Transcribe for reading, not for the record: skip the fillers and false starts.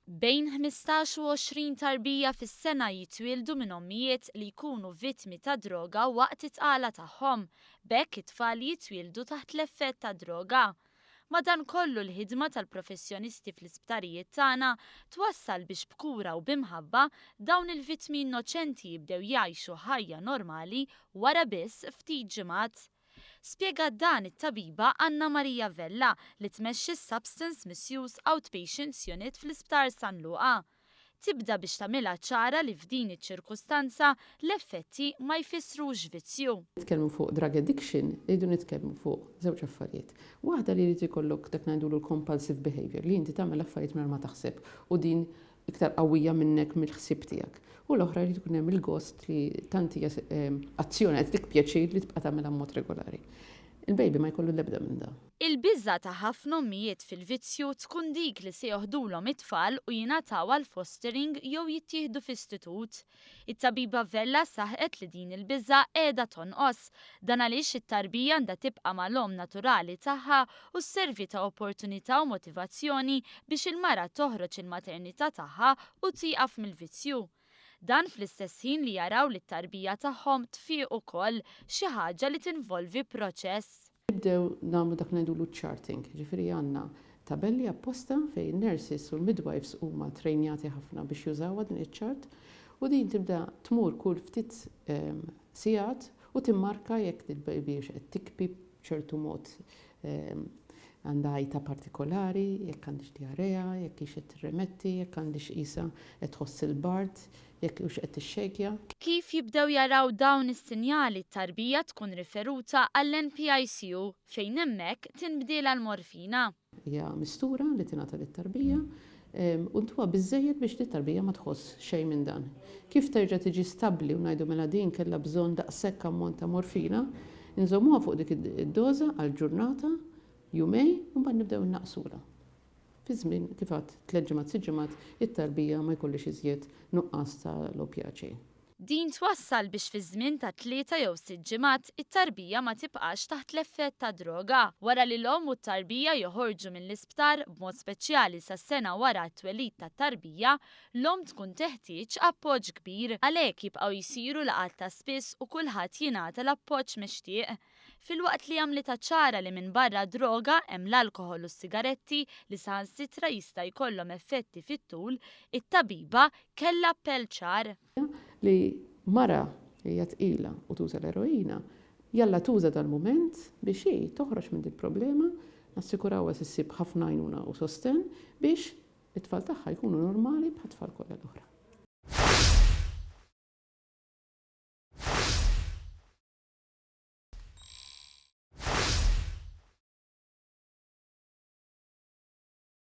Bejn 15 u 20 tarbija fis-sena jitwieldu minn ommijiet li jkunu vittmi tad-droga waqt it-tqala tagħhom. B'hekk it-tfal jitwieldu taħt l-effett tad-droga. Madankollu l-ħidma tal-professjonisti fl-isptarijiet tagħna twassal biex b'kura u b'imħabba dawn il-vittmi innoċenti jibdew jgħixu ħajja normali wara biss ftit ġimgħat. Spjegat dan it-tabiba Anna Maria Vella li tmexxi s-Substance Misuse Outpatients Unit fl-Isptar San Luqa. Tibda biex tagħmilha ċara li f'din iċ-ċirkustanza l-effetti ma jfissrux vizzju. Nitkellmu fuq drug addiction, irridu nitkellmu fuq żewġ affarijiet. Waħda li jrid ikollok dak ngħidulu l-compulsive behaviour, li inti tagħmel affarijiet mingħajr ma taħseb u din iktar qawwija minnek mill-ħsieb tiegħek. U l-oħra jrid ikun hemm il-gost li tant hija azzjoni qed tik pjaċir li tibqa' tagħmilha b'mod regolari. Il-baby ma jkollu l-ebda minn dan. Il-biża' ta' ħafna ommijiet fil-vizzju tkun dik li se joħdulhom it-tfal u jingħataw għal fostering jew jittieħdu f'istitut. It-tabiba Vella saħqet li din il-biża' qiegħda tonqos. Dan għaliex it-tarbija għandha tibqa' mal-omm naturali tagħha u sservi ta' opportunità u motivazzjoni biex il-mara toħroġ il-maternità tagħha u tieqaf mill-vizzju. Dan fl-istess ħin li jaraw li t-tarbija tagħhom tfieq ukoll, xi ħaġa li tinvolvi proċess. Nibdew nagħmlu dak li ngħidulu charting, jiġifieri għandna tabelli apposta fejn in-nurses u l-midwives huma trejnjati ħafna biex jużawha din iċ-chart u din tibda tmur kull ftit sigħat u timmarka jekk il-baby hux qed tikbi b'ċertu mod għandha għajta partikolari, jekk għandhiex diarrea, jekk hix qed tirremetti, jekk għandhiex qisha qed tħoss il-bard, jekk hux qed tixxejkja. Kif jibdew jaraw dawn is-sinjali t-tarbija tkun riferuta għall-NPICU fejn hemmhekk tinbdielha l-morfina. Hija mistura li tingħata lit-tarbija u ntuha biżżejjed biex lit-tarbija ma tħoss xejn minn dan. Kif terġa' tiġi stabbli u ngħidu mela din kellha bżonn daqshekk ammont ta' morfina, inżommuha fuq dik id-doża għal ġurnata, jumejn u mbagħad nibdew innaqqsulha. Fi żmien, kif għedt, tlett ġimgħat, sitt ġimgħat, it-tarbija ma jkollhiex iżjed nuqqas ta' l-opjaċi. Din twassal biex fi żmien ta' tlieta jew sitt ġimgħat it-tarbija ma tibqax taħt l-effett tad-droga. Wara li l-omm u t-tarbija joħorġu mill-isptar, b'mod speċjali sa sena wara t-twelid tat-tarbija, l-omm tkun teħtieġ appoġġ kbir. Għalhekk jibqgħu jsiru laqgħat ta' spiss u kulħadd jingħata l-appoġġ mixtieq. Filwaqt li għamlitha ċara li minbarra d-droga hemm l-alkoħol u s-sigaretti li saħansitra jista' jkollhom effetti fit-tul, it-tabiba kellha appell ċar. Li mara li hija tqila u tuża l-eroina, jalla tuża dal-mument biex hi toħroġ minn dil-problema, nassikurawha se ssib ħafna għajnuna u sostenn biex it-tfal tagħha jkunu normali bħat-tfal kollha l-oħra.